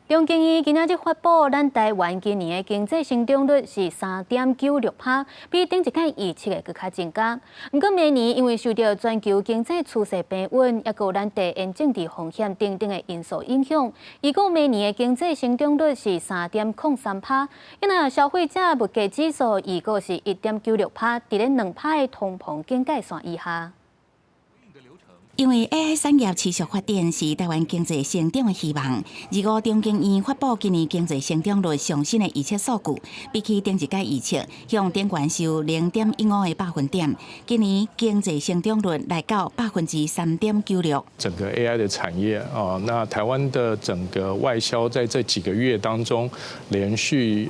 中經院今仔日發布，咱台灣今年的經濟成長率是3.96趴，比頂一擺預測的閣較增加。毋過明年因為受著全球經濟趨勢平穩，抑閣有咱地緣政治風險等等的因素影響，預估明年的經濟成長率是3.03趴。若消費者物價指數預估是1.96趴，佇咧2趴的通膨警戒線以下。因為 AI 產業持續發展是台灣經濟成長的希望。二五中經院發布今年經濟成長率上新的預測數據，比起頂一擺預測向頂懸收0.15個百分點。今年經濟成長率來到3.96%。整個 AI 的產業啊，那台灣的整個外銷在這幾個月當中，連續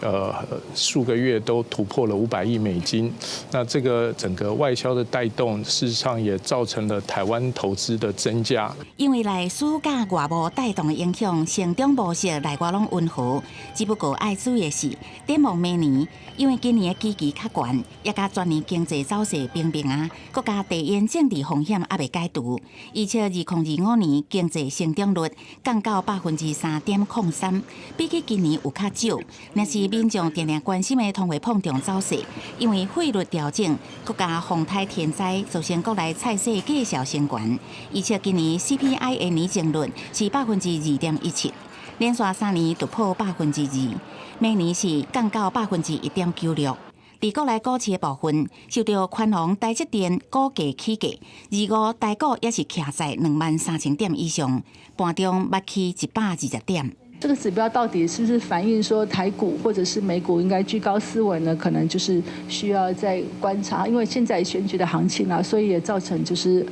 數個月都突破了500億美金。那這個整個外銷的帶動，事實上也造成了台灣投資的增加。因為內需佮外貿帶動的影響，成長模式內外攏溫和。只不過愛注意的是，展望明年，因為今年的基期較懸，也佮全年經濟走勢平平啊，閣加地緣政治風險猶未解除。預測2025年經濟成長率降到3.03%，比起今年有較少。若是民眾定定關心的通貨膨脹走勢，因為匯率調整，閣加風颱天災，造成國內菜市價數升懸。預測今年 CPI 的年增率是2.17%，連續3年突破2%，明年是降到1.96%。佇國內股市的部分，受著寬宏台積電股價起價，二五台股也是徛在23,000點以上，盤中捌起120點。這個指標到底是不是反映說台股或者是美股應該居高思穩呢？可能就是需要再觀察，因為現在選舉的行情啊，所以也造成就是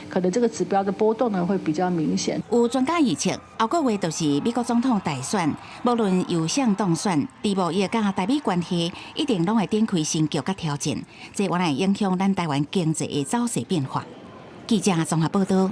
可能這個指標的波動呢會比較明顯。有專家預測，後個月就是美國總統大選，無論由誰當選，佇貿易佮台美關係一定攏會展開新局佮挑戰，這原來影響咱台灣經濟的走勢變化。記者綜合報道。